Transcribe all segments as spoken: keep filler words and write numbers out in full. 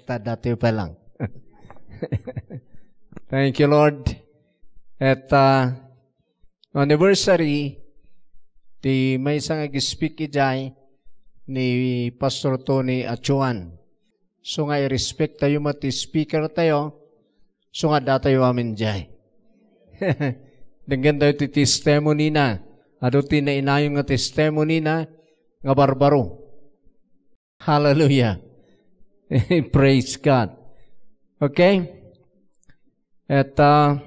Ta dati pa lang. Thank you, Lord. At, ah, anniversary ti maysa nga ag-speak idiay ni Pastor Tony Achuan. So nga i-respect tayo met ti speaker tayo, so nga datayo amin jay. Denggen tayo ti testimony na. Adu ti nainayon nga testimony na nga barbaro. Hallelujah. Praise God. Okay? At, ah,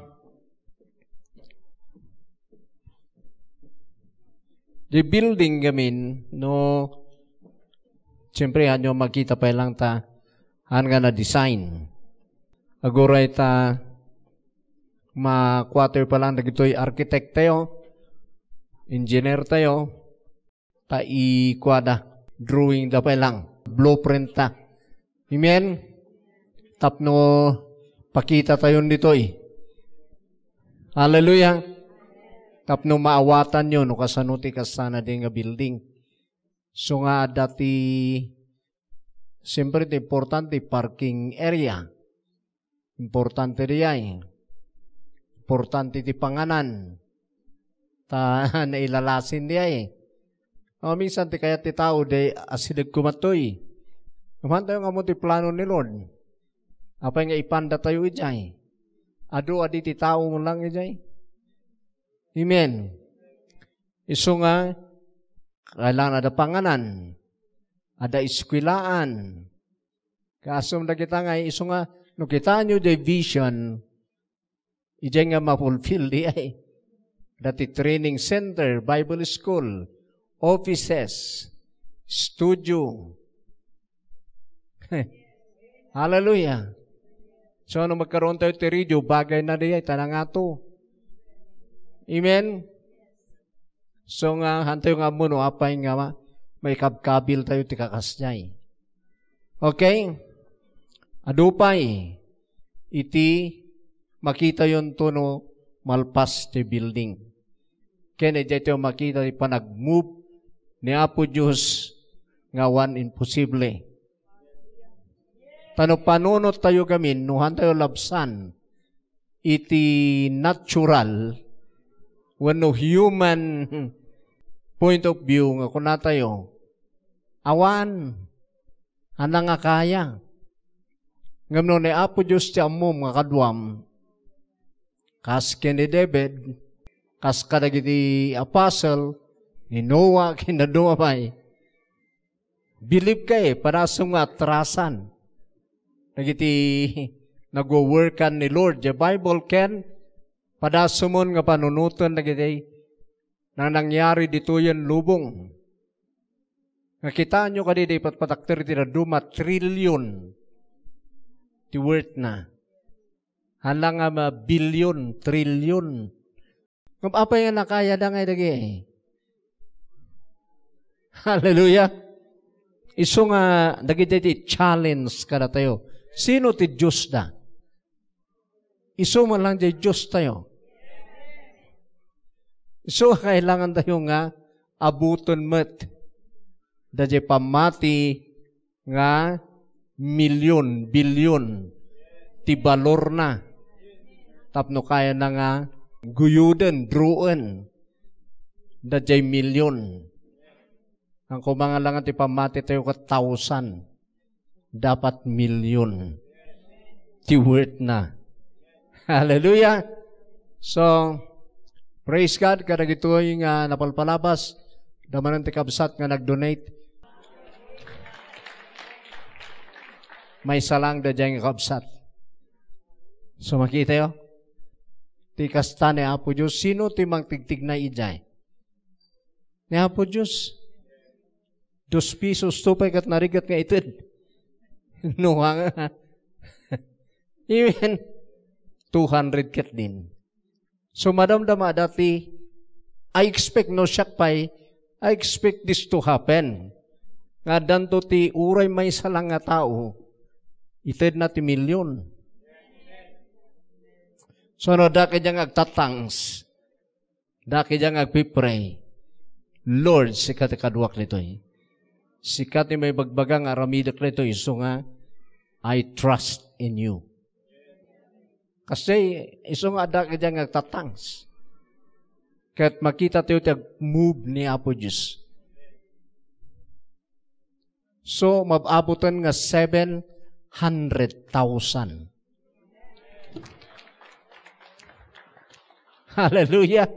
the building gamin, no, siyempre, ano, magkita pa lang ta, han nga na-design. Aguray ta, ma-quarter pa lang dagitoy architect tayo, engineer tayo, ta ikuada, drawing da pa lang, blueprint ta. Amen? Tapno pakita tayon ditoy. Hallelujah. Tapno maawatan yo no kasano ti kasana di nga building. So nga adda ti, siyempre, ti importante, parking area. Importante diay. Importante ti panganan. Ta nailalasin diay. O, minsan ti kayat ti tao, di asideg koma toy. Amantayo nga mo ti plano ni Lord. Apay nga ipanda tayo idiay? Adu adi ti tao mo lang idiay? Amen. Isu nga, kailangan ada panganan, ada eskwelaan. Kasum dagita nga isu nga, no kitaenyo jay vision, idiay nga mafulfill diay. Dati training center, Bible school, offices, studio. Hallelujah. So, no magkaroon tayo ti radio, bagay na diay, tanangato. Amen? So nga, hantayo nga ammo no apay nga ma-, maikabkabil tayo ti kakasdiay. Okay? Adu pay, iti makitayonto no malpas ti building. Ken idiay tayo makita ti panagmove ni Apo Dios nga awan imposible. Ta no panunot tayo gamin, no han tayo labsan iti natural wenno human point of view nga kuna tayo, awan, ania nga kaya. Ngem no ni Apo Dios ti ammom nga kaduam, kas ken ni David, kas kadagiti apostle, ni Noah, ken dadduma pay, bilib ka, eh, padasum nga atrasan dagiti nagwo-workan ni Lord. Diay Bible ken padasumon nga panunoten dagiti na nangyari ditoyen lubong. Nga kitaenyo kadi, di patpatakder ti dadduma, trillion ti worth na. Hala nga ma-billion, trillion. Ngem apay nga nakayada nga dagiti? Hallelujah. Isu nga dagiti ti challenge kadatayo. Sino ti Dios da? Isu man lang diay Dios tayo. Isu nga kailangan tayo nga abuten met. Daydiay pammati nga milyon, bilyon ti balorna tapno kayana nga guyoden, drawen, daydiay milyon. Ang kumangalangan ti pammati tayo ket thousand, dapat milyon ti worth na. Hallelujah! So, praise God, kadagitoy nga napalpalabas, da manen ti kabsat nga nag-donate. Maysa lang daydiay nga kabsat. So, makitayo? Ti kasta ni Apo Dios, sino ti mangtigtigna idiay? Ni Apo Dios. Dos pesos to pay ket narigat nga ited. No, nga. Amen. Two hundred ket din. So, madamdama dati, I expect, no, siak pay, I expect this to happen. Nga addanto ti uray maysa lang nga tao, ited na ti milyon. So, no, adda kadi nga agtatangs, adda kadi nga agpipray, Lord, sika ti kaduak ditoy. Sika ti maibagbaga nga aramidek ditoy, isu nga I trust in you. Kasi isu nga adda kadya nga agtatangs. Ket makita tayo ti ag-move ni Apo Diyos. So, mab-abutan nga seven hundred thousand. Hallelujah.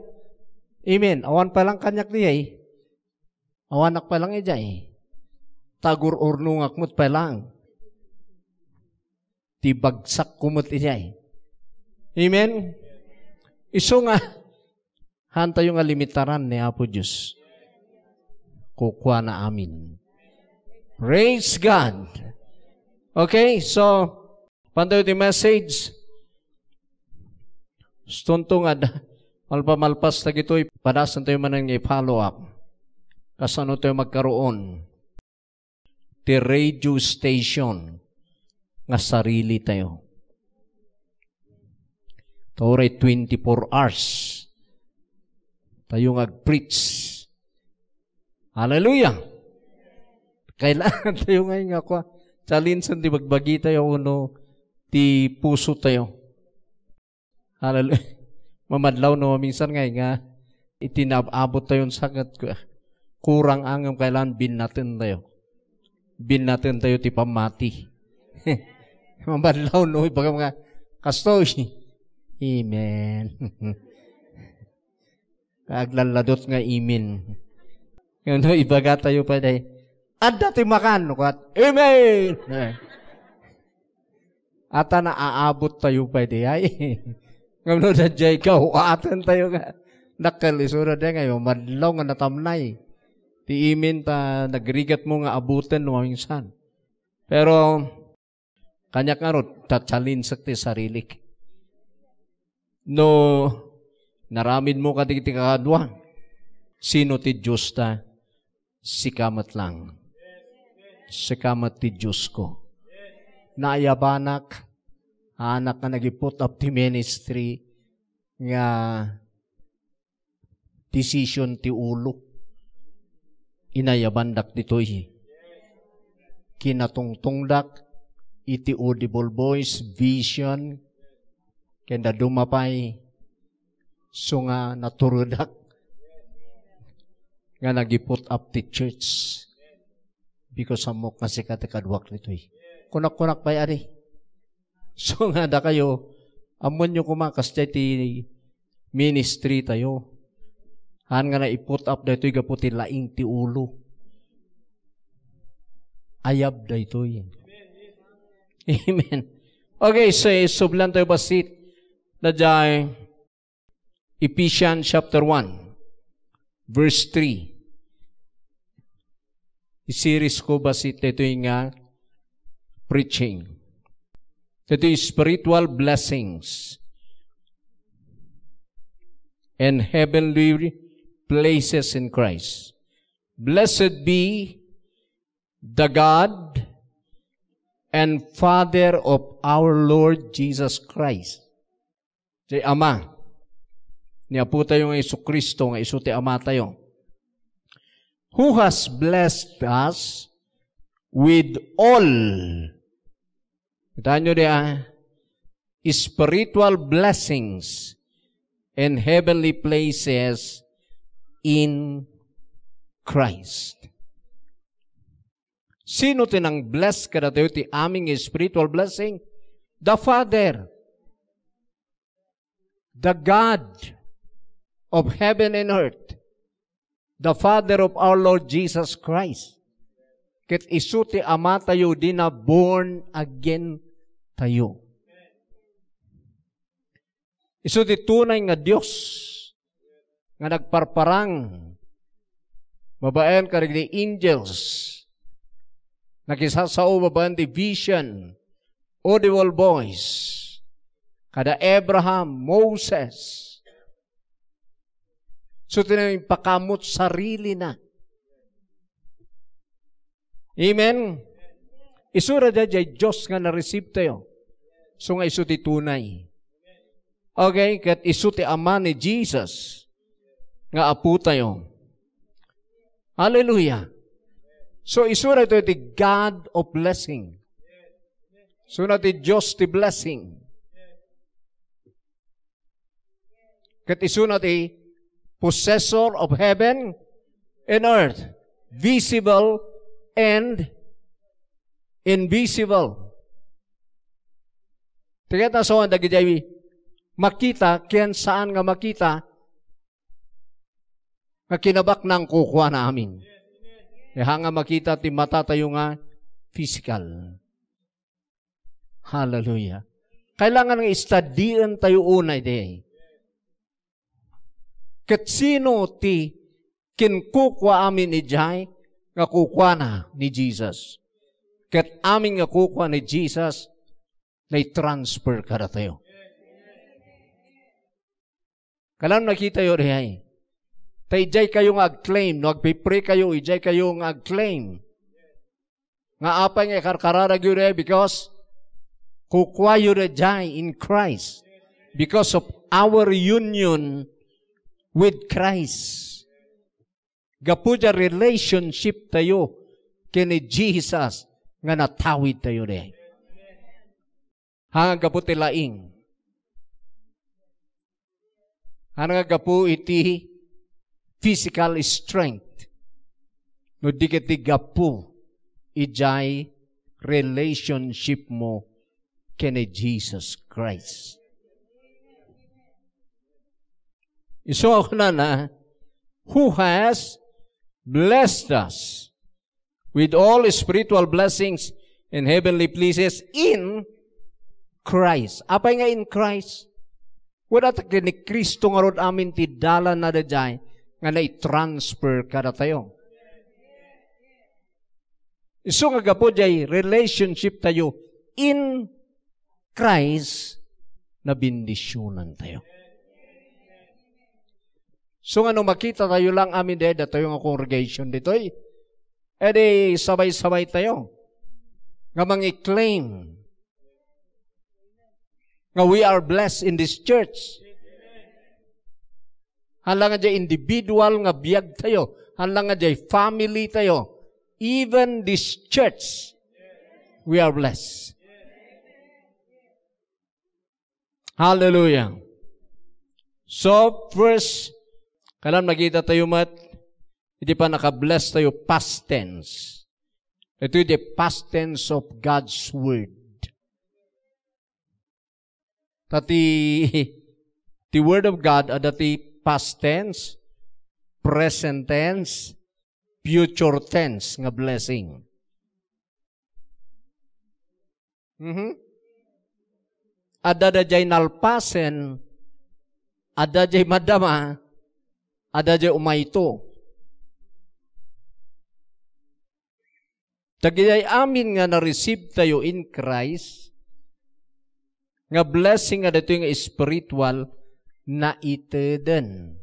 Amen. Awan pa lang kaniak diay. Awanak pa lang idiay. Tagur-urnongak met pa lang. Ti bagsak ko met idiay. Amen? Isu nga, hantayo nga limitaran ni Apo Diyos. Kukuana amin. Praise God. Okay, so, pantayo ti message. Stonto nga da-, malpamalpas dagitoy, padasan tayo manen nga i-follow up. Kasano tayo magkaroon? Ti radio station nga sarili tayo. Tauray twenty-four hours tayo nga agpreach. Hallelujah! Kailangan tayo ngayon nga kwa, challenge ti bagbagi tayo uno ti puso tayo. Hallelujah. Mamadlaw no, minsan nga, nga, iti naab-abot tayo, sakit ko, kurang angem kailangan binnaten tayo. Binnaten tayo ti pammati. Mamadlaw no, ibaga nga, kastoy. Amen. Aglalladot nga amen. Ngem no, ibaga tayo pa day, "Adda ti makan," kuat, "Amen." Eh. Ata naaabot tayo pa diay. Ngem no daydiay ka, uaten tayo nga. Dakkel isura diay nga, yo, madlaw nga natamnay. Ti amen ta nagrigat mo nga abuten no maminsan. Pero, kaniak ngarud, ta-challenge ti sarilik. No, naramid mo kadagiti kakadua, sino ti Dios ta? Sika met lang. Sika met ti Diosko. Naayabanak, anak nga nag-put up ti ministry nga decision ti ulo. Inayabandak ditoy. Kinatungtungdak iti audible voice, vision, ken dadduma pay, so nga naturedak nga nag-put up ti church. Because ammok nga sika ti kaduak ditoy. Kunak-kunak pay, Ari. So nga dakayo, ammoenyo koma kasdiay ti ministry tayo. Haan nga nai-put up daytoy gapu ti laing ti ulo. Ayab daytoy. Amen. Okay, so, sublan tayo bassit. Daydiay Ephesians chapter one, verse three. I-series ko bassit daytoy nga preaching. Daytoy spiritual blessings and heavenly places in Christ. Blessed be the God and Father of our Lord Jesus Christ. Ti Ama ni Apo tayo nga Jesu-Cristo, nga isu ti Ama tayo. Who has blessed us with all. Kita nyo di, ah? Spiritual blessings and heavenly places in Christ. Sino ti nang-bless kadatayo ti amin nga spiritual blessing? The Father, the God of heaven and earth, the Father of our Lord Jesus Christ. Ket isu ti Ama tayo, di na born again tayo. Isu ti tunay nga Dios nga nagparparang babaen kadagiti angels, nakisasao babaen ti vision, audible voice, kada Abraham, Moses. So, tinayong impakaammo ti sarilina. Amen? Isura daydiay Dios nga na-receive tayo. So nga isu ti tunay. Okay? Ket isu ti Ama ni Jesus nga Apo tayo. Hallelujah. So, isura ito ti God of blessing. Isuna ti Dios ti blessing. Ket isuna ti possessor of heaven and earth, visible and invisible. Ti ket asawan dagiti makita ken saan nga makita nga kinabaknang kukuana amin. Haan nga makita ti matatayo nga physical. Hallelujah. Kailangan nga istudien tayo unay di. Ket sino ti kinkukua amin idiay nga kukuana ni Jesus? Ket amin nga kukua ni Jesus, naitransfer kadatayo. Kalam nakitayo diay. Ta idiay kayo nga agclaim, no agpipray kayo, idiay kayo nga agclaim. Nga apay nga ikarkararagyo diay because kukuayo diay in Christ. Because of our union with Christ. Gapu diay relationship tayo ken ni Jesus nga natawid tayo diay. Haan nga gapu ti laing. Haan nga gapu iti physical strength. No di ket ti gapu idiay relationship mo ken ni Jesus Christ. Isu a kunana, "Who has blessed us with all spiritual blessings in heavenly places in Christ." Apay nga in Christ? Wen, ta ken ni Cristo ngarud amin ti dalanna daydiay nga naitransfer kadatayo. Isu nga gapu diay relationship tayo in Christ, nabendisionan tayo. So nga no makita tayo lang amin diay datayo nga congregation ditoy, edi sabay-sabay tayo nga mangi-claim nga we are blessed in this church. Haan lang nga diay individual nga biag tayo, haan lang nga diay family tayo, even this church, we are blessed. Hallelujah. So, first, kalam nakita tayo met, iti pannaka-bless tayo, past tense. Ito iti past tense of God's word. Ta ti, ti word of God, adda ti past tense, present tense, future tense nga blessing. Mhm. Adda daydiay nalpasen, adda daydiay madama, adda daydiay umayto. Dagiti amin nga na-receive tayo in Christ, nga blessing nga ditoy nga spiritual, naiteden.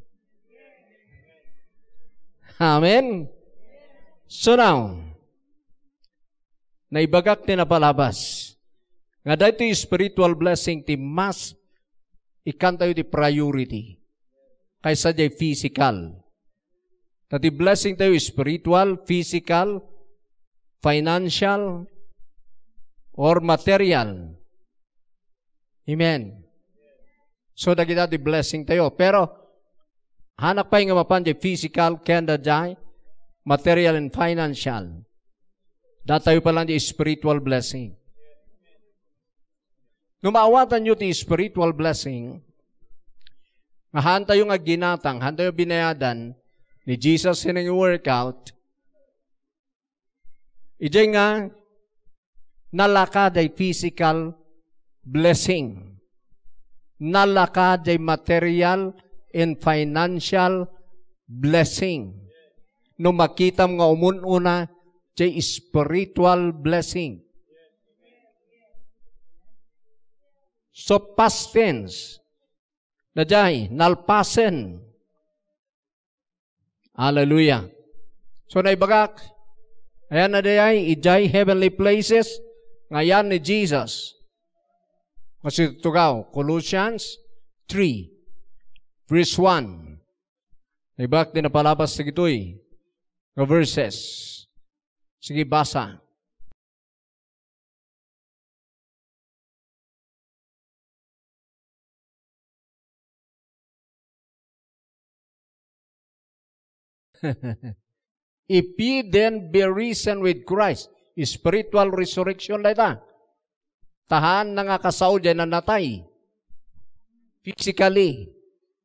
Amen? So now, naibagak ti napalabas nga daytoy spiritual blessing ti mas ikkantayo ti priority kaysa diay physical. Ta ti blessing tayo, spiritual, physical, financial, or material. Amen. So, dagita ti blessing tayo. Pero, haanak pay nga mapan diay physical, ken diay material and financial. Datayo pa lang diay spiritual blessing. No maawatanyo ti spiritual blessing, nga haantayo nga ginatang, haantayo binayadan ni Jesus iti workout, idiay nga nalaka diay physical blessing, nalaka diay material and financial blessing. No makitam nga umun-una, diay spiritual blessing. So, past tense. Daydiay, nalpasen. Hallelujah. So, naibagak, ayan na daydiay, idiay heavenly places, nga ayan ni Jesus. Masitutugaw, Colossians three, verse one. Naibagak ti napalabas dagitoy nga verses. Sige, basa. If ye then be risen with Christ, spiritual resurrection dayta. Ta haanna nga kasao jay nanatay. Physically.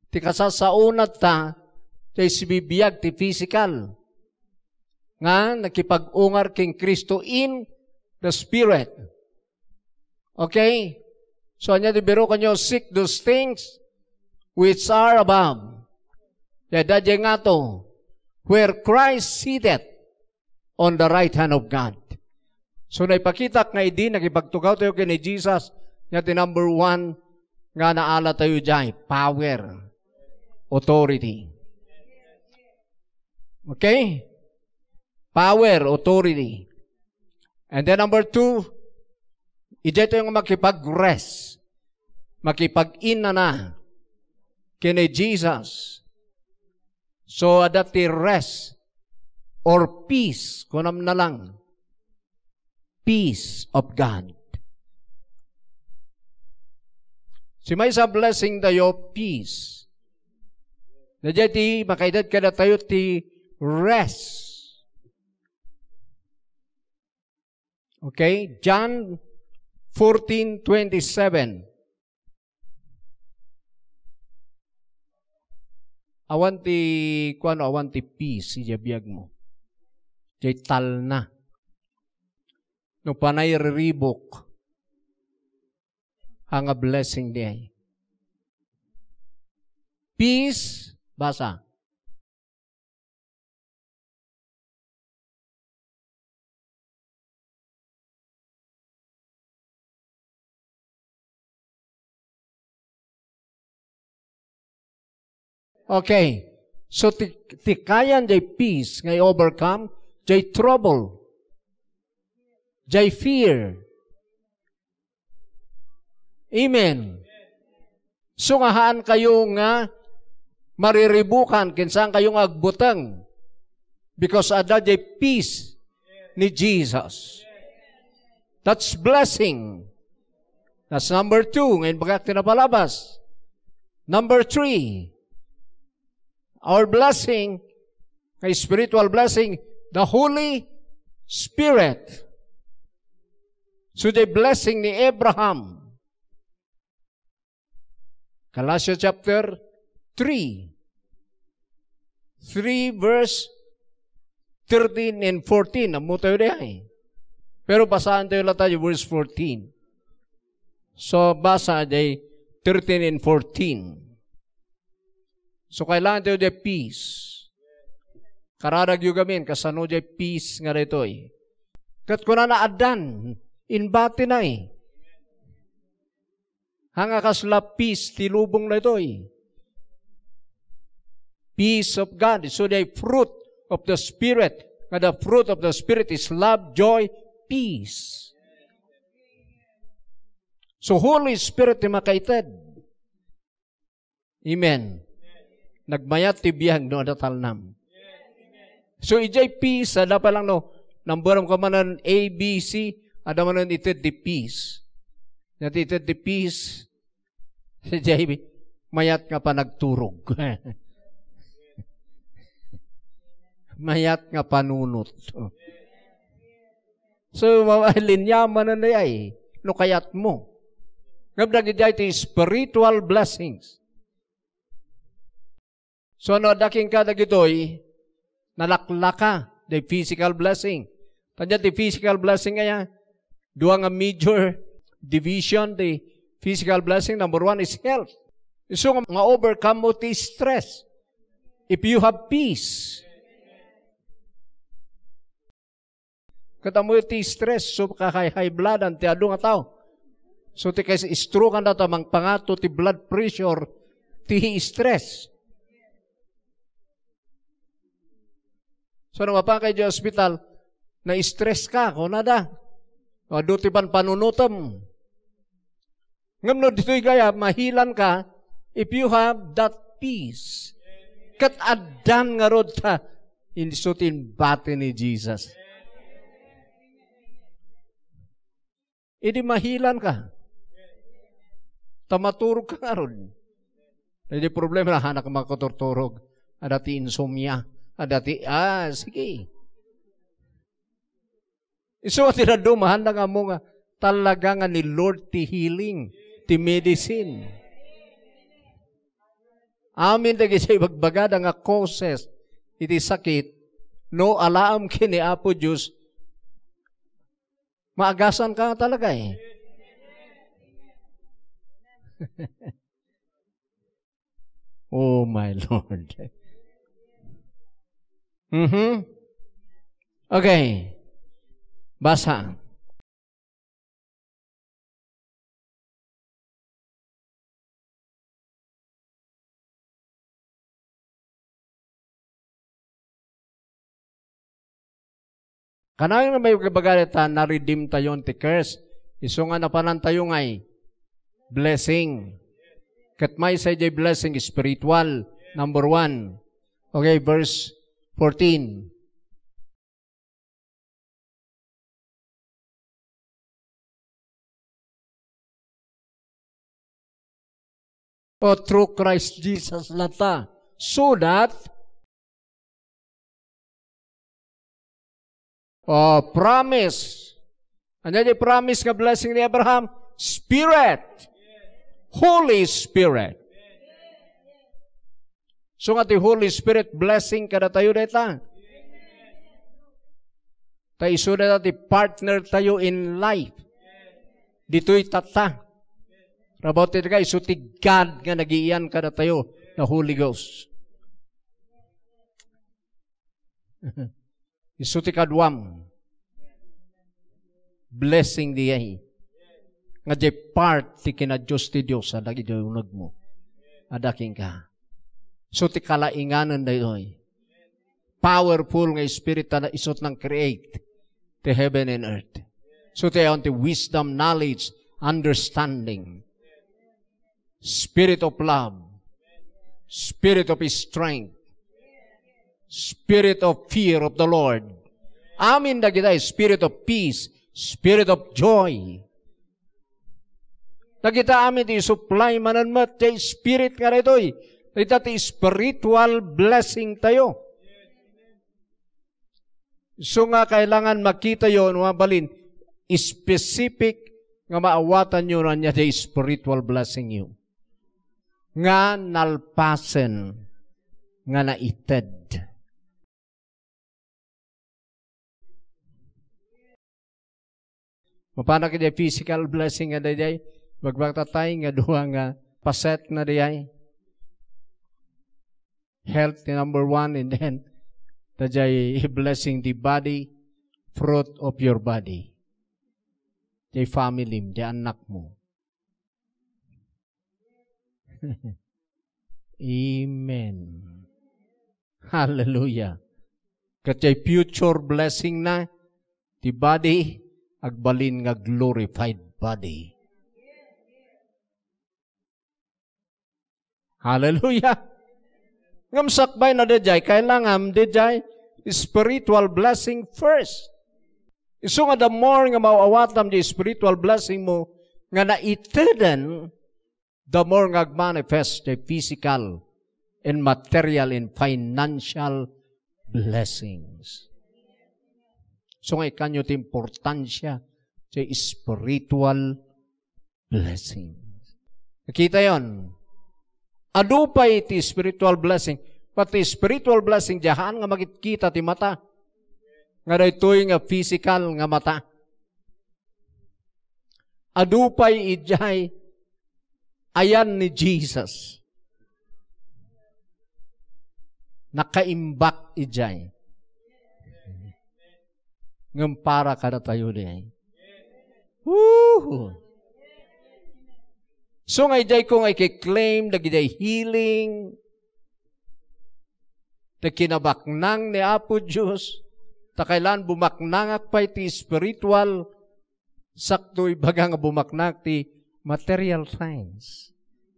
Ti kasasaona ta, jay sibibiag ti physical. Nga nakipag-ungar ken Cristo in the Spirit. Okay? So, ania ti biro kanyo? Seek those things which are above. Daydiay ngato, where Christ sitteth on the right hand of God. So, naipakitak nga idi nakipagtugaw tayo ken ni Jesus, nga ti number one nga naala tayo jay, power, authority. Okay? Power, authority. And then number two, idiay tayo nga makipag-rest, makipag-inana ken ni Jesus. So, adda ti rest or peace, kunam na lang. Peace of God. Si maysa blessing tayo, peace. Daydiay ti makaited kadatayo ti rest. Okay? John fourteen twenty-seven. Awan ti, kuano, awan ti peace idiay biagmo. Jay talna. No panay riribuk, nga blessing diay. Peace, basa. Okay. So, ti, ti kayan jay peace nga i-overcome, jay trouble, jay fear. Amen. So nga haan kayo nga mariribukan, ken saan kayo nga agbuteng. Because adda jay peace ni Jesus. That's blessing. That's number two. Ngayon, bagak ti napalabas. Number three, our blessing, a spiritual blessing, the Holy Spirit. So the blessing ni Abraham. Galatia chapter three. Three verse thirteen and fourteen. Ammo tayo diay. Pero basaen tayo lang tayo verse fourteen. So, basa diay thirteen and fourteen. So, kailangan tayo diay peace. Kararagyo gamin, kasano diay peace nga daytoy? Ket kunana, addan, inbatina eh. Haan nga kasla peace ti lubong daytoy. Peace of God. So the fruit of the Spirit, nga the fruit of the Spirit is love, joy, peace. So Holy Spirit ti makaited. Amen. Nagmayat ti biag no adda talnam. So, idiay peace, adda pa lang, no, number of kamanan A, B, C, adda manen ited ti peace. Ania ti ited ti peace, idiay mayat nga panagturog. Mayat nga panunot. So, ma-, linya manen diay, no kayat mo. Ngem dagidiay ti spiritual blessings. So, no adda kenka dagitoy, nalaklaka, the physical blessing. Kanya ti physical blessing kaya, dua nga major division, the physical blessing. Number one is health. Isu nga, nga overcome mo ti stress. If you have peace. Ket ammo ti stress, so, ka-high, high blood ti adu nga tao. So, ti kay stroke anda ta mangpangato ti blood pressure, ti stress. So, no mapan ka idiay hospital, na-stress ka, kunada. O, adu ti panpanunutem. Ngem no ditoy gayam, mahilan ka, if you have that peace, ket addan ngarud ta, isu ti inbati ni Jesus. Idi mahilan ka, ta maturog ka ngarud. Idi problema, anak makaturturog, adda ti insomnia. Adda ti, ah, sige. Isu nga ti dadduma, haanda nga ammo nga talaga nga ni Lord ti healing, ti medicine. Amin dagiti ibagbagada nga causes iti sakit, no alaem ken ni Apo Dios, maagasan ka nga talaga eh. Oh my Lord. Mhm. Okay. Basa. Kanayon nga maibaga dayta, na-redeem tayo ti curse. Isu nga napanantayo ngay blessing. Ket maysa idiay blessing spiritual. Number one. Okay, verse fourteen. O, through Christ Jesus latta. So that, o, promise. Ania ti promise nga blessing ni Abraham? Spirit. Holy Spirit. So nga ti Holy Spirit blessing kadatayo dayta. Ta isu dayta ti partner tayo in life. Ditoy tatta. Rabaw ti daga, isu ti God nga nagiian kadatayo, the Holy Ghost. Isu ti kaduam. Blessing diay. Nga diay part ti kinadios ti Dios a dagiti unegmo. Adda kenka. Isu ti kalainganen daytoy. Powerful nga spirit ta isu ti nang-create ti heaven and earth. Isu ti awan ti wisdom, knowledge, understanding. Spirit of love, spirit of strength, spirit of fear of the Lord. Amin dagita, spirit of peace, spirit of joy. Dagita amin ti supply manen met ti spirit nga daytoy. Dagita ti spiritual blessing tayo. Isu nga kailangan makitayo no mabalin, specific nga maawatanyo no ania ti spiritual blessingyo nga nalpasen nga naited. Mapanak iti physical blessing nga daydiay, bagbagtatay nga dua nga facet na daydiay. Health ti number one, and then, daydiay blessing ti body, fruit of your body. Ti family, ti anakmo. Amen. Hallelujah. Ket ti future blessing na, ti body, agbalin nga glorified body. Hallelujah. Ngem sakbay na daydiay, kailangan daydiay spiritual blessing first. Isu nga the more nga maawatam di spiritual blessing mo, nga naiteden, the more nga agmanifest ti physical and material and financial blessings. So nga ikanyo ti importansya ti spiritual blessings. Nakita yon. Adu pay ti spiritual blessing. But ti spiritual blessing, diyan nga makitkita ti mata. Nga daytoy nga physical nga mata. Adu pay idiay ayan ni Jesus. Nakaimbak idiay. Ngem para kadatayo diay. Woo! So nga idiay ko nga ikiklaim dagiti healing, ti kinabaknang ni Apo Dios, ta kailan bumaknangak pay ti spiritual, sakto ibaga nga bumaknangak ti material things.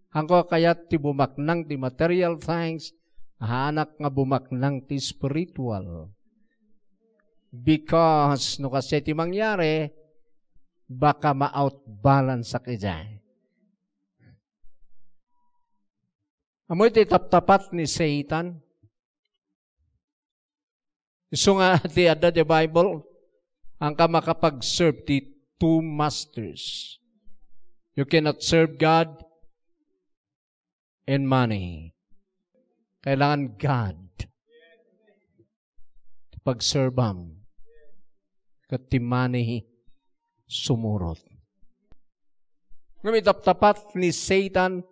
Haanko a kayat ti bumaknang ti material things, haanak nga bumaknang ti spiritual. Because no kasdiay ti mangyari, baka ma-outbalanceak idiay. Ammoyo ti taptapat ni Satan? Isu nga ti adda ti Bible, haanka makapag-serve ti two masters. You cannot serve God and money. Kailangan God ti pagserbam, ket ti money sumurot. Ngem itaptapat ni Satan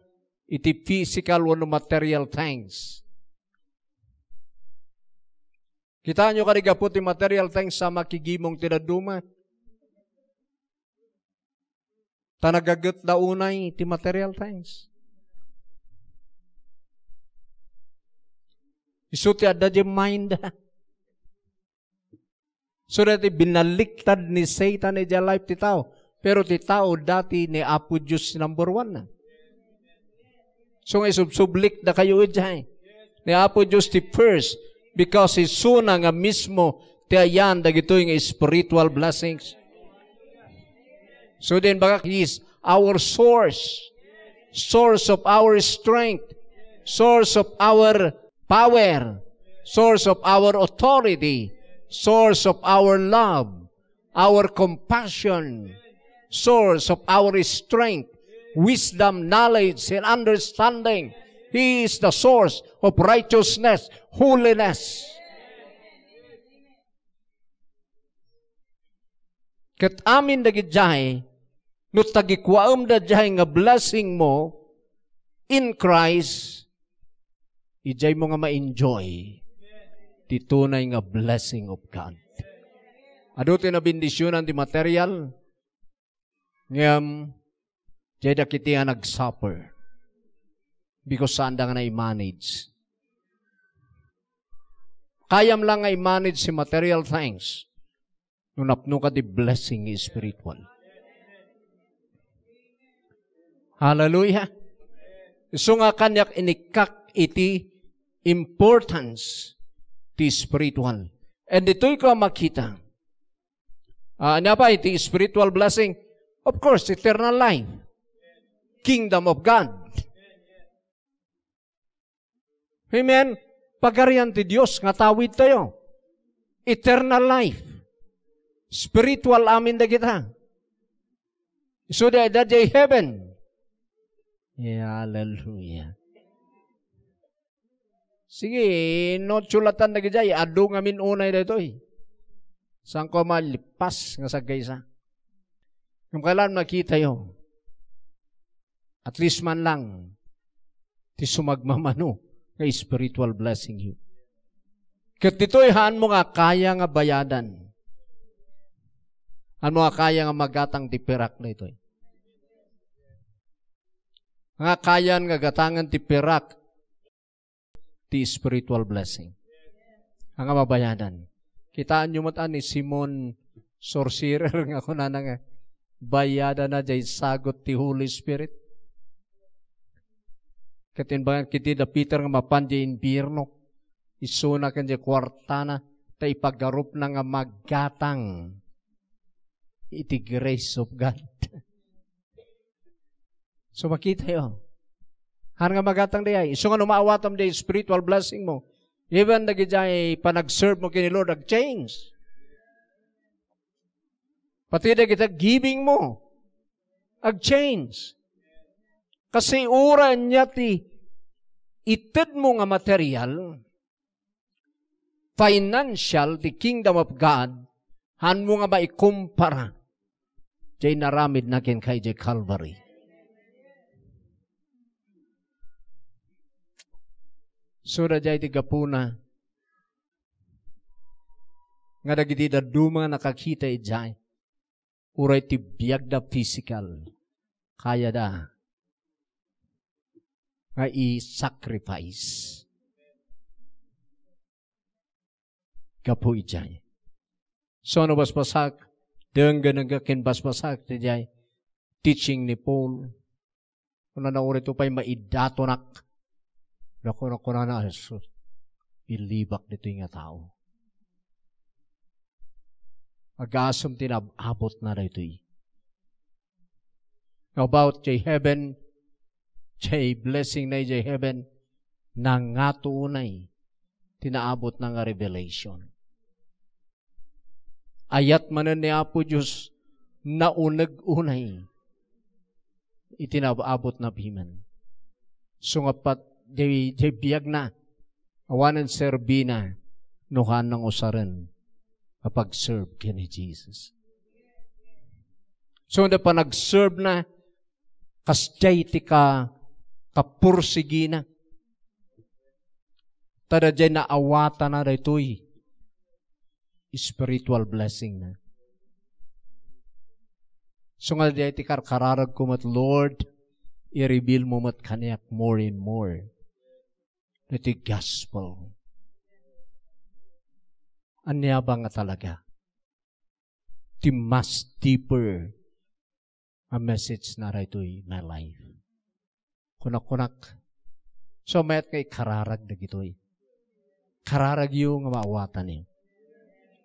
iti physical wenno material things. Kitaenyo kadi gapu ti material things a makigimong ti dadduma? Ta nagagetda unay ti material things. Isu ti adda di mind. So that binaliktad ni Satan iti life ti tao. Pero ti tao dati ni Apo Dios number one na. So nga isubsublik da kayo ijay. Ni Apo Dios ti first, because isuna nga mismo ti ayan dagitoy nga spiritual blessings. So then, baka He is our source, source of our strength, source of our power, source of our authority, source of our love, our compassion, source of our strength, wisdom, knowledge, and understanding. He is the source of righteousness, holiness. Ket amin dagidiay, no tagikuaem daydiay nga blessing mo in Christ, idiay mo nga ma-enjoy ti tunay nga blessing of God. Adu ti nabendisionan ti material, ngem diay dakiti nga nagsuffer because saanda nga na-manage. Kayam lang nga i-manage ti material things no napno ka ti blessing nga spiritual. Hallelujah. Isu nga kaniak inikkat iti importance ti spiritual. And ditoy ko a makita. Ah, ania pay ti spiritual blessing? Of course, eternal life. Kingdom of God. Amen. Pagarian ti Dios nga tawid tayo. Eternal life. Spiritual amin dagita. Isu dayta diay heaven. Yeah, hallelujah. Sige, no, sulatan dagiti ay, adu ngamin unay daytoy. Saan ko malipas nga sagkaysa? Ngem kailangan makitayo. At least man lang, ti sumagmamano nga spiritual blessing you. Ket ditoy, haan mo nga kaya nga bayadan. Haan mo nga kaya nga magatang ti pirak daytoy. Nga kayan nga gatangen ti pirak ti spiritual blessing. Haan nga mabayadan. Kitaenyo met a ni Simon Sorcerer nga kunana nga, bayadana diay sagut ti Holy Spirit. Ket imbagan kiti da Peter nga mapan diay impierno, isuna ken diay kuartana, ta ipagarupna nga magatang iti grace of God. So, makitayo. Haan nga magatang dayay. Isu nga no maawatam dayay spiritual blessing mo, even dagidiay panag-serve mo ken ni Lord, ag-change. Pati dagiti giving mo, ag-change. Kasi uray ania ti ited mo nga material, financial ti Kingdom of God, haan mo nga maikumpara diay inaramidna kenka idiay Calvary. So, daydiay ti gapuna nga dagiti dadduma nga nakakita idiay, uray ti biagda physical, kayada nga i-sacrifice gapu idiay. So, no basbasak, denggenengka ken basbasak ti diay teaching ni Paul. Kunana, uray to pay maidatonak. Dakuna, kunana, "Jesus, ilibak ditoy nga tao." Agasem ti naab-abutna daytoy. About jay heaven, jay blessing na jay heaven, nangato unay ti naabutna nga revelation. Ayat manen ni Apo Dios nauneg unay iti naab-abutna piman. Sungappat, jay, jay biagna, awanen serbina, no haan nang usaren a pag-serve ken ni Jesus. So, da panag-serve na, kasjay ti ka-, kapursigina. Ta dayjay naawatana daytoy spiritual blessing na. So nga dayjay ti karkararagko met, Lord, i-reveal mo met kaniak more and more daytoy gospel. Ania ba nga talaga ti mas deeper a message na daytoy my life. Kunak-kunak, so mayat nga ikararag dagitoy. Kararagyo nga maawatanyo.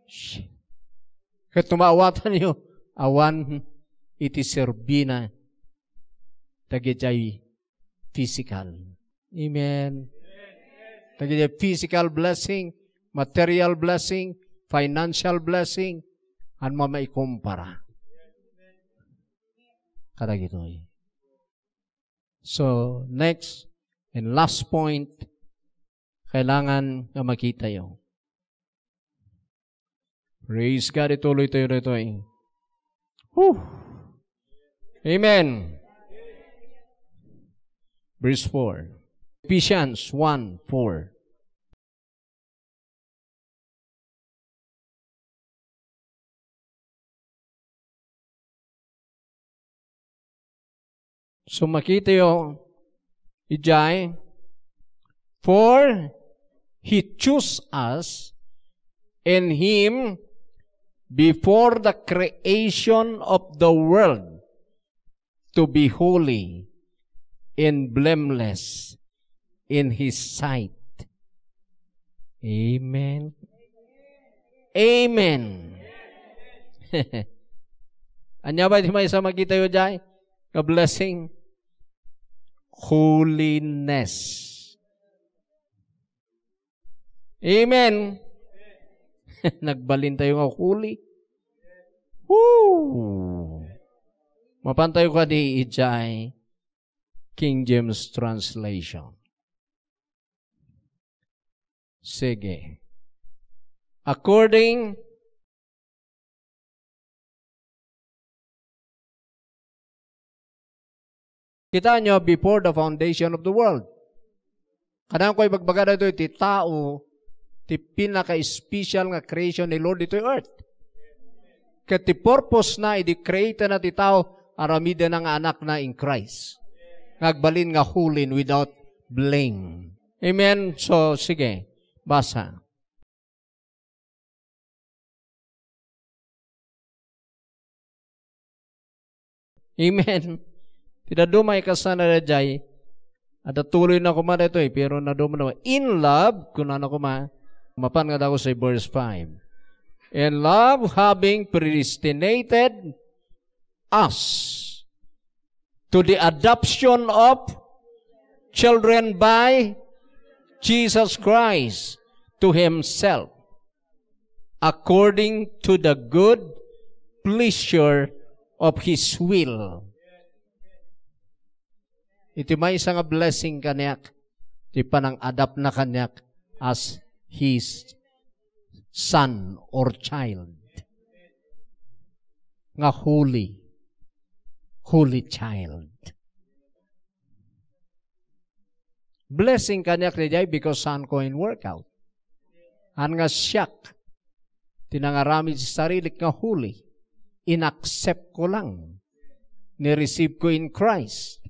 Shh. Ket no maawatanyo, awan iti serbina dagijay physical. Amen. Dagiti physical blessing, material blessing, financial blessing, ania maikumpara kadagitoy. So, next and last point, kailangan nga makitayo. Praise God, ituloy tayo ditoy. Whew! Amen. Verse four. Ephesians one four. So, makitayo, idiay, "For he chose us in him before the creation of the world to be holy and blameless in his sight." Amen. Amen. Ania ba ti maysa makitayo diay nga blessing? Holiness. Amen. Nagbalin tayo nga holy. Woo! Mapan tayo kadi idiay King James Translation. Sige. According, kita nyo, before the foundation of the world. Kanang ko ibagbaga dito, ti tao, ti pinaka-special nga creation ni Lord ditoy earth. Ket ti purpose na, idi create na ti tao, aramiden na nga anak na in Christ. Nga agbalin nga holy and without blame. Amen? So, sige, basa. Amen. Ti dadduma, ikasana dayjay. Adda tuloy na koma daytoy, pero naduma na. In love, kunana koma, mapan nga daw sa verse five. In love, having predestinated us to the adoption of children by Jesus Christ to himself, according to the good pleasure of his will. Iti maysa nga blessing kaniak, ti panang-adopt na kaniak as his son or child. Nga holy, holy child. Blessing kaniak dayjay because saan ko in workout. Haan nga siak, ti nangaramid ti sarilik nga holy. Inaccept ko lang. Ni-receive ko in Christ.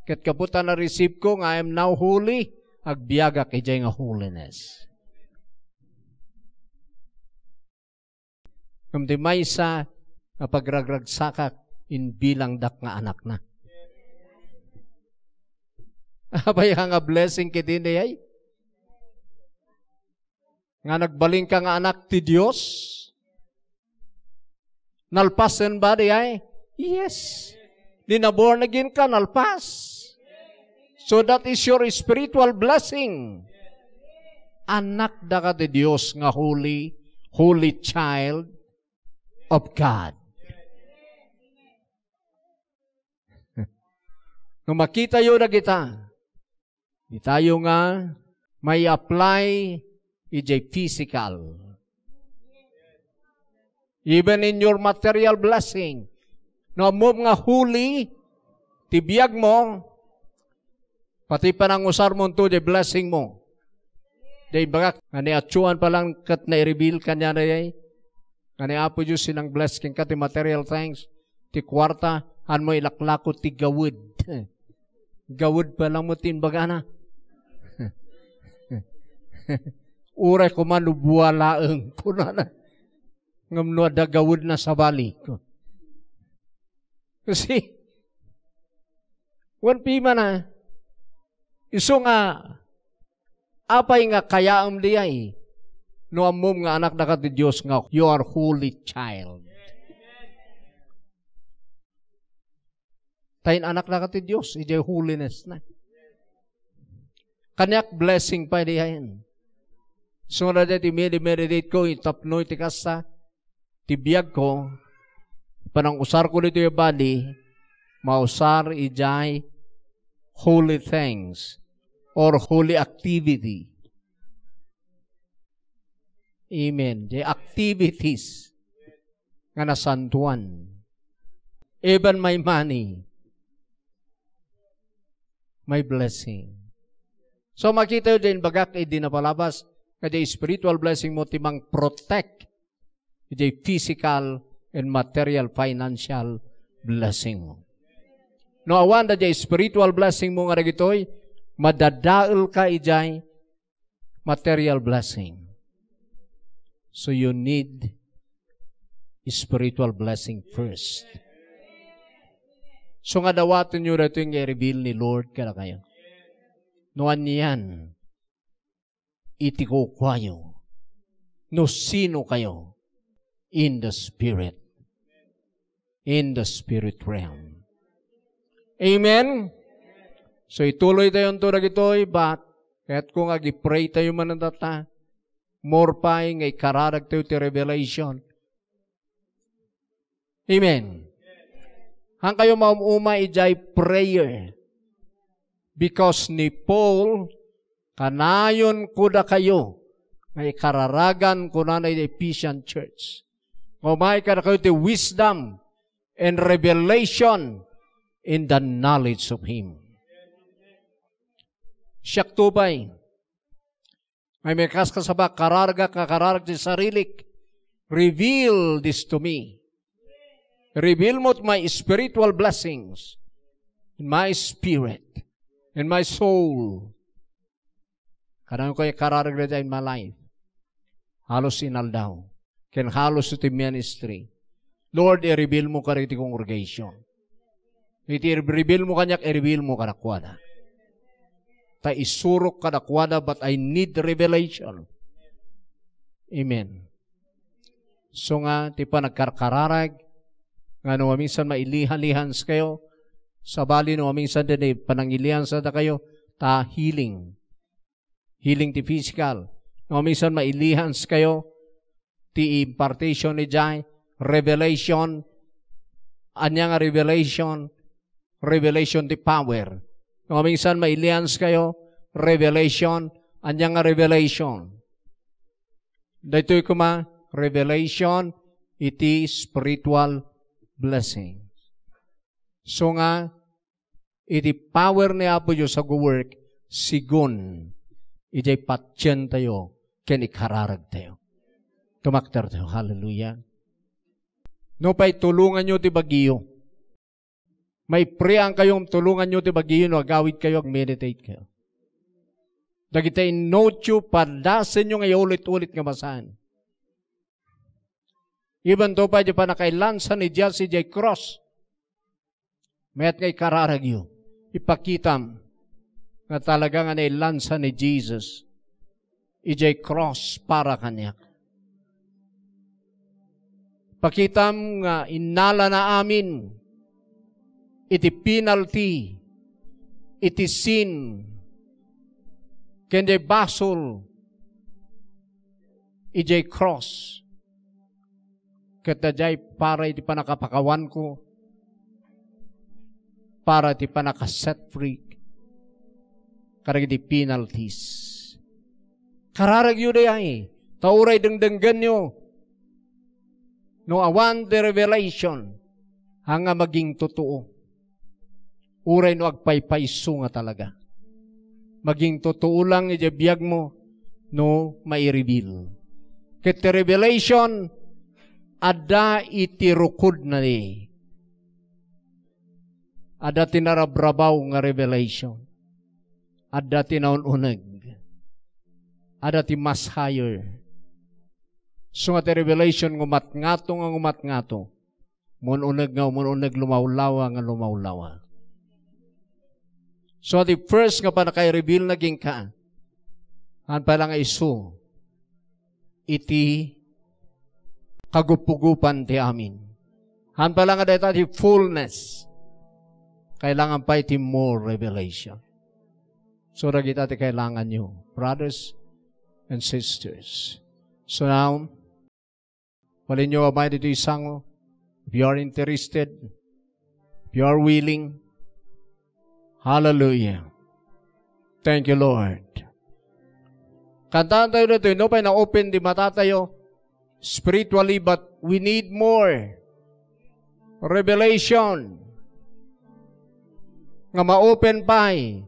Ket gapu ta na-receive ko nga I am now holy, agbiagak idiay nga holiness. Ngem ti maysa nga pagragragsakak, imbilangdak nga anakna. Apay nga blessing ketdi dayjay? Nga nagbalinka nga anak ti Dios? Nalpasen ba dayjay? Yes. Di na born again ka, nalpas. So that is your spiritual blessing. Anak daka ti Dios nga holy, holy child. of God. No makitayo dagita, ditayo nga mai-apply idiay physical. Even in your material blessing, no ammom nga holy ti biagmo, pati panangusarmo inton diay blessing mo. Diay bagak, nga ni Achuan pa lang ket naireveal kaniana diay, nga ni Apo Dios sinang-bless kenka ti material things, ti kuarta, hanmo ilaklako ti gawed. Gawed pa lang mo ti imbagana. Uray koma no bua laeng, kunana. Ngem no adda gawedna, sabali. Kasi, wen pimana, isu nga, apay nga kayaem diay? No ammom nga anakdaka ti Dios, nga you are holy child. Ta in-anakdaka ti Dios, idiay holiness na. Kaniak blessing pay diay. Isu nga dayta ti medi-meditate ko, tapno iti kasta, ti biagko, panangusarko ditoy a body, mausar idiay holy things or holy activity. Amen. The activities nga nasantuan. Even my money, my blessing. So, makitayo diay imbagak idi napalabas, nga diay spiritual blessing mo ti mang-protect idiay physical and material financial blessing mo. No awan da diay spiritual blessing mo nga dagitoy, madadaelka idiay material blessing. So you need spiritual blessing first. So nga dawatenyo daytoy nga i-reveal ni Lord kadakayo. No anian iti kukuayo, no sino kayo in the spirit, in the spirit realm. Amen? So, ituloy tayo into dagitoy, but kayatko nga agi-pray tayo man data, more pay nga ikararag tayo ti revelation. Amen. Haan kayo maum-uma idiay prayer. Because ni Paul, kanayon ko dakayo nga ikararagan, kunana iti Ephesian church, nga umay kadakayo ti wisdom and revelation in the knowledge of Him. Siak to pay, ay, may kaskasaba, kararagak nga kararag ti sarilik. Reveal this to me. Reveal mo my spiritual blessings in my spirit, in my soul. Kadang ko ikararag dayta in my life. Halos inaldaw. Ken halos iti ministry. Lord, i-reveal mo kadagiti congregation. Iti i-reveal mo kaniak, i-reveal mo kadakuada. Ta isurok kadakuada, but I need revelation. Amen. So nga, ti panagkarkararag, nga no maminsan mailihan-lihan kayo, sabali no maminsan din, eh, panangilihan sa da kayo, ta healing. Healing ti physical. No maminsan mailihan kayo, ti impartation idiay, revelation. Ania nga revelation? Revelation ti power. No maminsan mailihan kayo, revelation. Ania nga revelation? Daytoy koma, revelation iti spiritual blessing. So nga, iti power ni Apo Dios a go-work, sigun idiay patientayo ken ikararagtayo. Tumakdertayo. Hallelujah. Nupay tulonganyo ti bagiyo. Maiprean kayo, tulonganyo ti bagiyo no agawid kayo, ag-meditate kayo. Dagiti innote yo, padasenyo nga iulit-ulit nga basaen. Even to pay di pannakailansa ni Jesus idiay cross. Mayat nga ikararagyo, ipakitam nga talaga nga nailansa ni Jesus idiay cross para kaniak. Pakitam nga innalana amin iti penalty, iti sin, ken diay basol idiay cross. Ket daydiay para iti pannakapakawanko, para iti pannaka-set free kadagiti penalties. Kararagyo daydiay, ta uray dengdenggenyo, no awan ti revelation, haan nga maging totoo. Uray no agpaypayso nga talaga. Maging totoo lang iti biagmo no maireveal. Ket ti revelation, adda iti rukodna di. Adda ti narabrabaw nga revelation. Adda ti naun-uneg. Adda ti mas higher. So nga ti revelation, ngumatngato nga ngumatngato. Mun-uneg nga mun-uneg, lumawlawa nga lumawlawa. So, ti first nga pannaka-reveal na kenka, haan pay la nga isu iti kagupugupan ti amin. Haan pay la nga dayta ti fullness. Kailangan pay ti more revelation. So, dagita ti kailanganyo, brothers and sisters. So now, Balinyo amay ditoy sango. If you are interested, if you are willing. Hallelujah. Thank you, Lord. Kantaen tayo ditoy, no? Pay na-open di mata tayo spiritually, but we need more revelation nga ma-open pay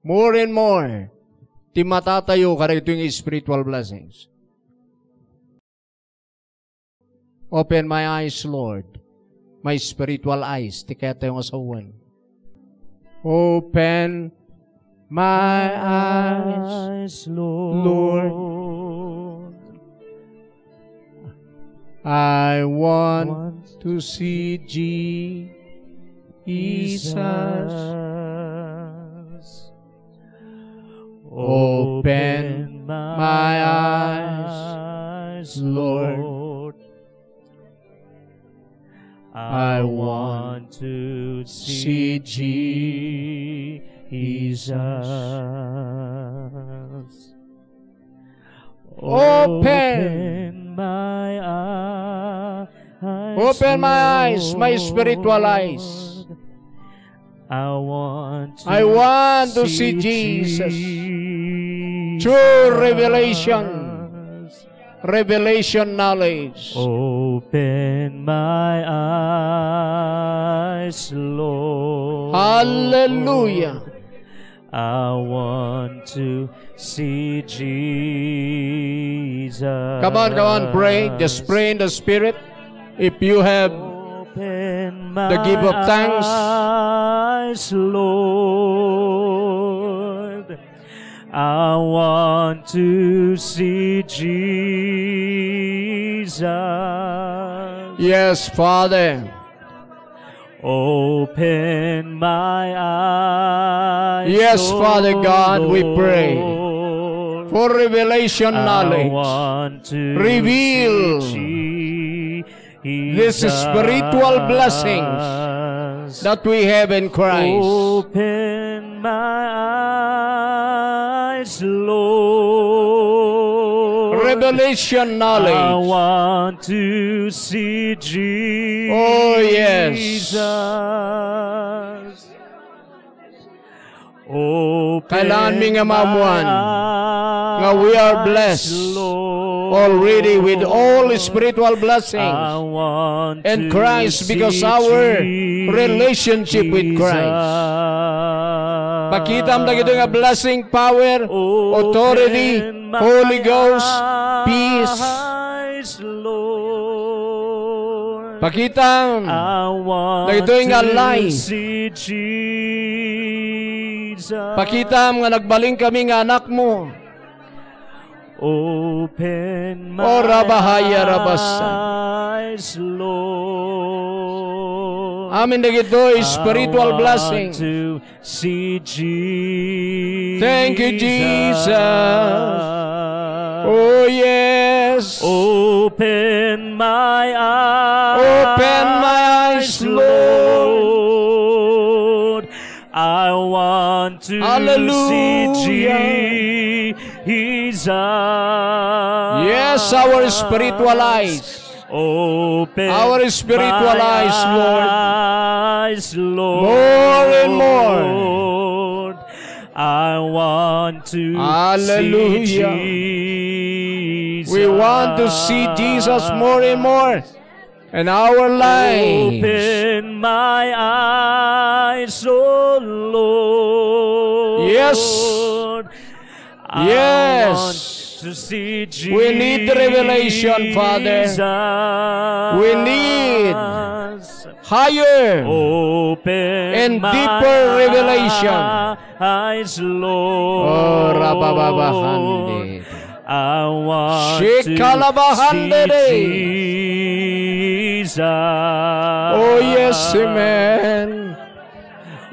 more and more ti mata tayo kadagitoy nga spiritual blessings. Open my eyes, Lord. My spiritual eyes. Ti kayat tayo nga sawen. Open my eyes, Lord. I want to see Jesus. Open my eyes, Lord. I want to see Jesus. Open. Open my eyes, Open my eyes, my Lord. Spiritual eyes. I want to I want to see see Jesus. Jesus. True revelation. Revelation knowledge. Open my eyes, Lord. Hallelujah. I want to see Jesus. Come on, come on, pray. Just pray in the Spirit. If you have Open the gift of tongues. Eyes, Lord. I want to see Jesus. Yes, Father. Open my eyes, Yes, Father God, we pray Lord. For revelation I knowledge. Want to Reveal see these Jesus. Spiritual blessings that we have in Christ. Open my eyes, Lord. Revelation knowledge. I want to see Jesus. Oh, yes. Open Kailangan mi nga maammuan nga we are blessed already with all spiritual blessings in Christ because our relationship with Christ. Pakitam dagitoy nga blessing, power, authority, Holy Ghost, peace. Pakitam dagitoy nga life. Pakitam nga nagbalin kami nga anakmo. Open my Ora bahaya rabasa. Eyes, Lord. Amin dagitoy spiritual blessing. See Jesus. Thank you, Jesus. Oh, yes. Open my eyes, Open my eyes, Lord. I want to Hallelujah. See Jesus. Yes, our spiritual eyes. Open our spiritual my eyes, Lord. Eyes, Lord. More and more. I want to Hallelujah. See Jesus. We want to see Jesus more and more in our lives. Open my eyes, O Lord. Yes. I Yes. Want to see Jesus. We need revelation, Father. We need higher Open and deeper my revelation. Eyes, Lord. Oh, rabababahande. I want to Shikalabahande. See Jesus. Oh, yes, amen.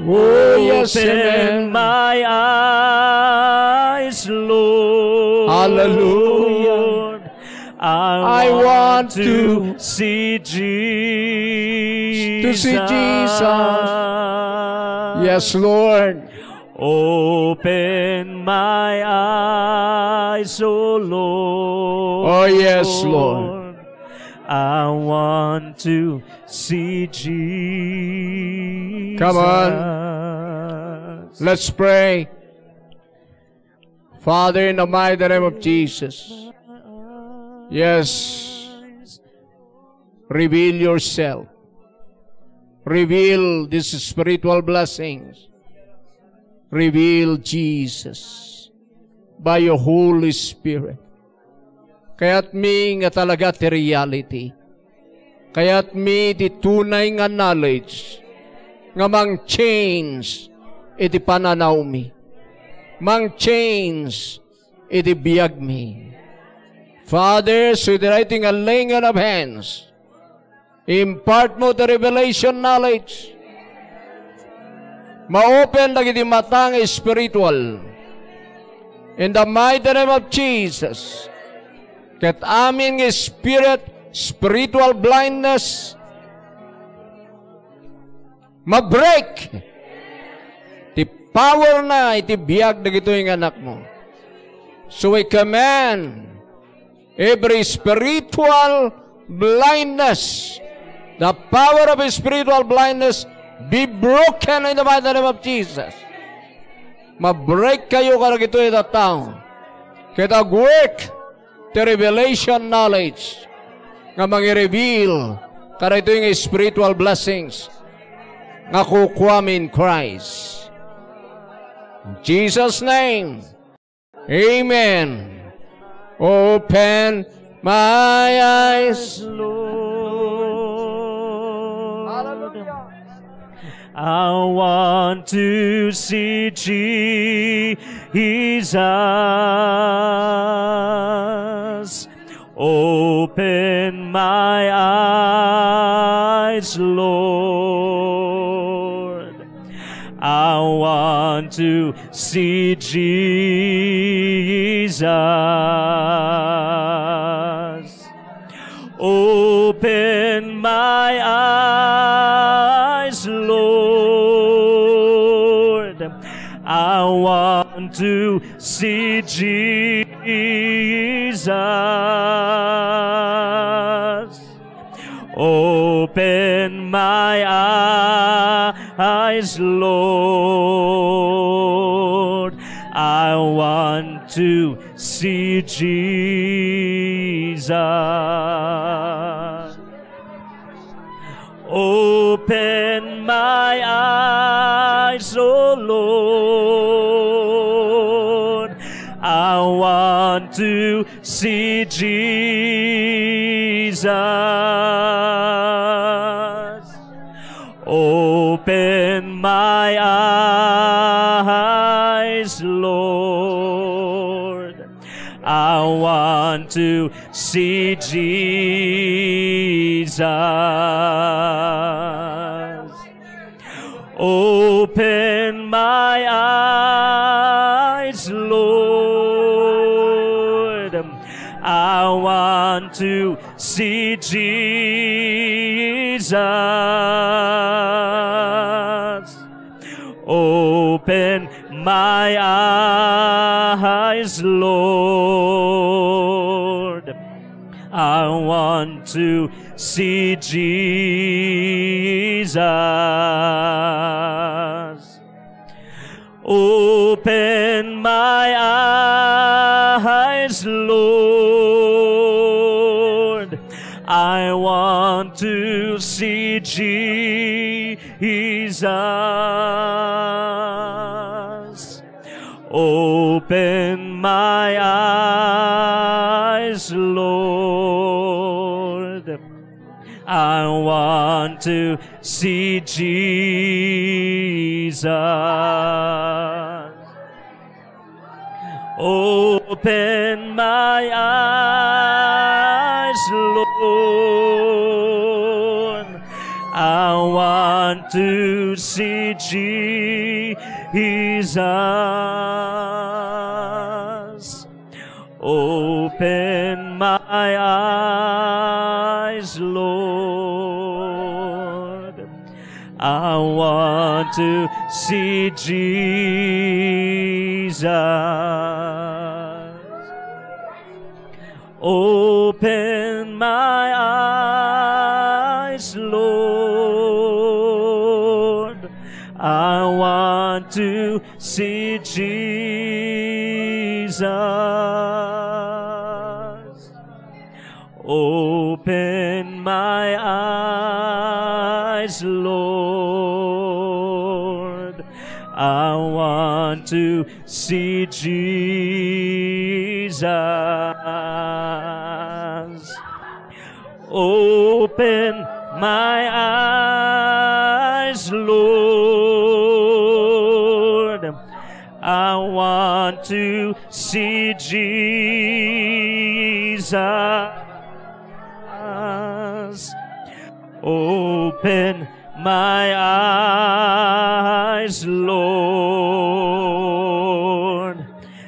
Oh, yes, Open amen. My eyes, Lord. Hallelujah. I I want want to to see Jesus. To see Jesus. Yes, Lord. Open my eyes, O Lord. Oh, yes, Lord. I want to see Jesus. Come on. Let's pray. Father, in the mighty name of Jesus. Yes. Reveal yourself. Reveal these spiritual blessings. Reveal Jesus by your Holy Spirit. Kayatmi nga talaga ti reality. Kayatmi ti tunay nga knowledge nga mang-change iti pananawmi. Mang-change iti biagmi. Father, so iti daytoy nga laying on of hands, impart mo the revelation knowledge. Ma-open dagiti mata nga spiritual. In the mighty name of Jesus. Ket amin nga spirit, spiritual blindness, ma-break ti power na iti biag dagitoy nga anakmo. So we command every spiritual blindness, the power of spiritual blindness be broken in the mighty name of Jesus. Ma-break kayo kadagitoy a tao. Ket ag-work ti revelation knowledge nga mangi-reveal kadagitoy nga spiritual blessings nga kukuami in Christ. In Jesus' name, amen. Open my eyes, Lord. Hallelujah. I want to see Jesus. Open my eyes, Lord. I want to see Jesus. Open my eyes, Lord. I want to see Jesus. Open my eyes, Lord. I want to see Jesus. Open my eyes, O Lord. I want to see Jesus. Open my eyes, Lord. I want to see Jesus. Open my eyes, Lord. I want to see Jesus. Open my eyes, Lord. I want to see Jesus. Open my eyes, Lord. I want to see Jesus. Open my eyes, Lord. I want to see Jesus. Open my eyes, Lord. I want to see Jesus. Open my eyes, Lord. I want to see Jesus. Open my eyes, Lord. I want to see Jesus. Open my eyes, Lord. I want to see Jesus. Open my eyes, Lord. I want to see Jesus. Open my eyes, Lord.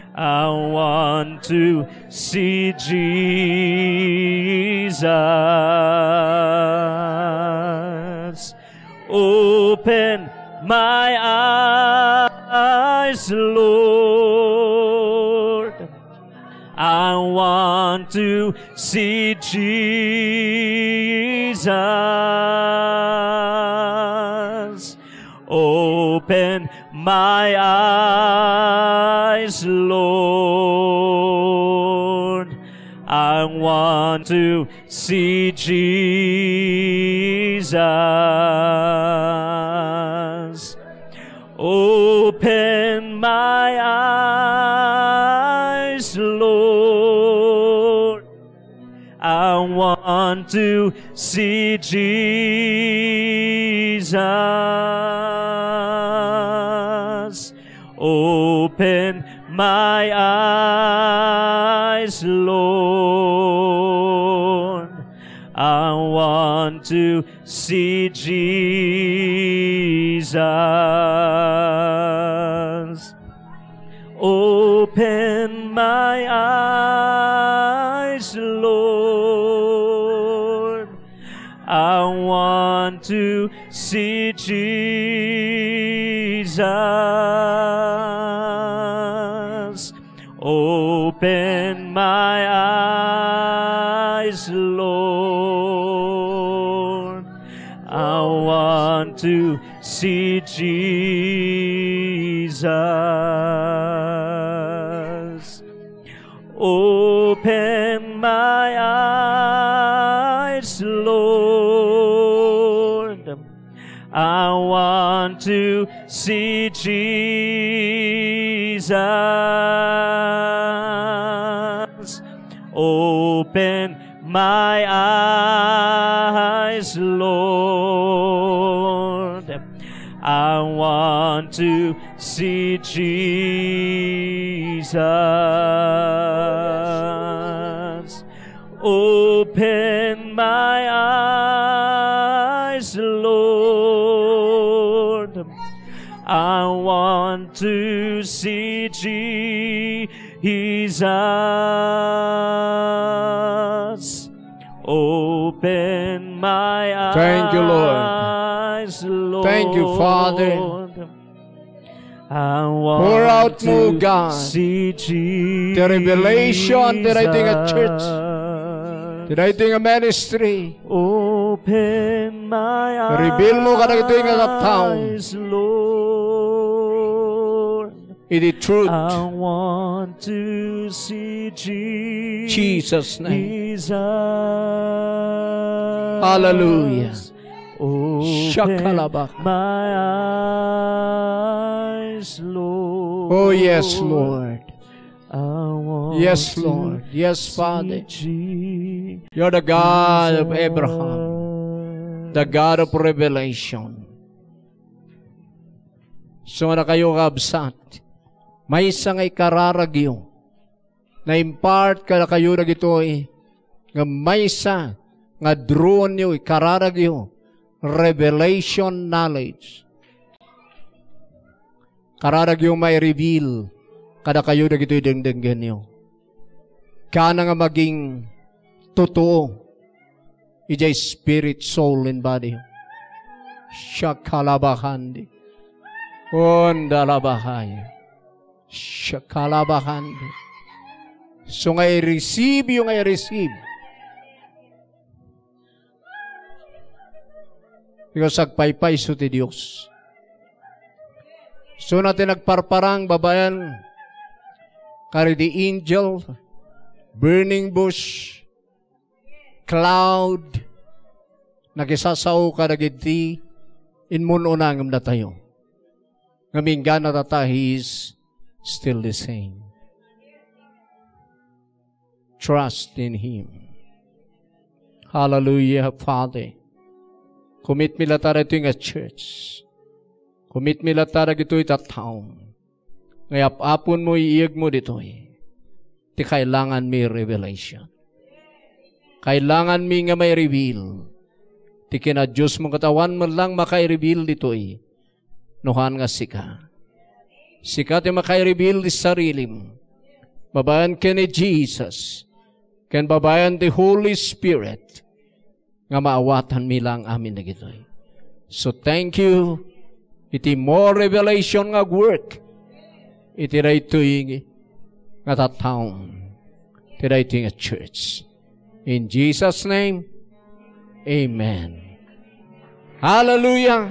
I want to see Jesus. Open my eyes, Lord. I want to see Jesus. Open my eyes, Lord. I want to see Jesus. Open my eyes, Lord. I want to see Jesus. Open my eyes, Lord. I want to see Jesus. Open my eyes, Lord. I want to see Jesus. Open my eyes, Lord. I want to see Jesus. Open my eyes, Lord. I want to see Jesus. Open my eyes, Lord. I want to see Jesus. Open my eyes, Lord. I want to see Jesus. Open my eyes, Thank you, Lord. Lord. Thank you, Father. I want Pour out mo, to God, see the revelation that I think a church Jesus. Ti daytoy nga ministry. Open my Reveal mo kadagitoy nga tattao. Eyes, Lord. Iti truth. I want to see Jesus. Jesus' name. Hallelujah. Open Shakalabak. My eyes, Lord. Oh, yes, Lord. I want Yes, to Lord. Yes, Father. See You're the God of Jesus. Abraham, the God of revelation. So, nga kayo kabsat, maysa nga ikararagyo, na-impart kadakayo dagitoy, nga maysa nga drawnyo, ikararagyo, revelation knowledge. Kararagyo may reveal kadakayo dagitoy dengdenggenyo. Kana nga maging totoo idiay spirit, soul, and body. Shakalabahandi. Ondalabahaya. Shakalabahandi. So nga i-receive, yung nga i-receive. Because agpaypayso ti Dios. So na ti nagparparang babaen, kari di angel, burning bush, cloud, nakisasao kadagiti immun-una ngem datayo. Ngem inggana tatta, He is still the same. Trust in Him. Hallelujah, Father. Commit mi latta daytoy nga church. Commit mi latta dagitoy tattao. Nga ap-apon mo, iyeg mo ditoy. Ti kailangan mi revelation. Kailangan mi nga may reveal. Ti kina Dios mo katawan man lang makay reveal ditoy. No han nga sika. Sika ti makay reveal ti sarilim. Babaen ken ni Jesus. Ken babaen ti Holy Spirit. Nga maawatan mi lang amin dagitoy. So thank you. Iti more revelation nga work. Iti daytoy nga tattaom. Iti daytoy nga church. In Jesus' name, amen. Hallelujah.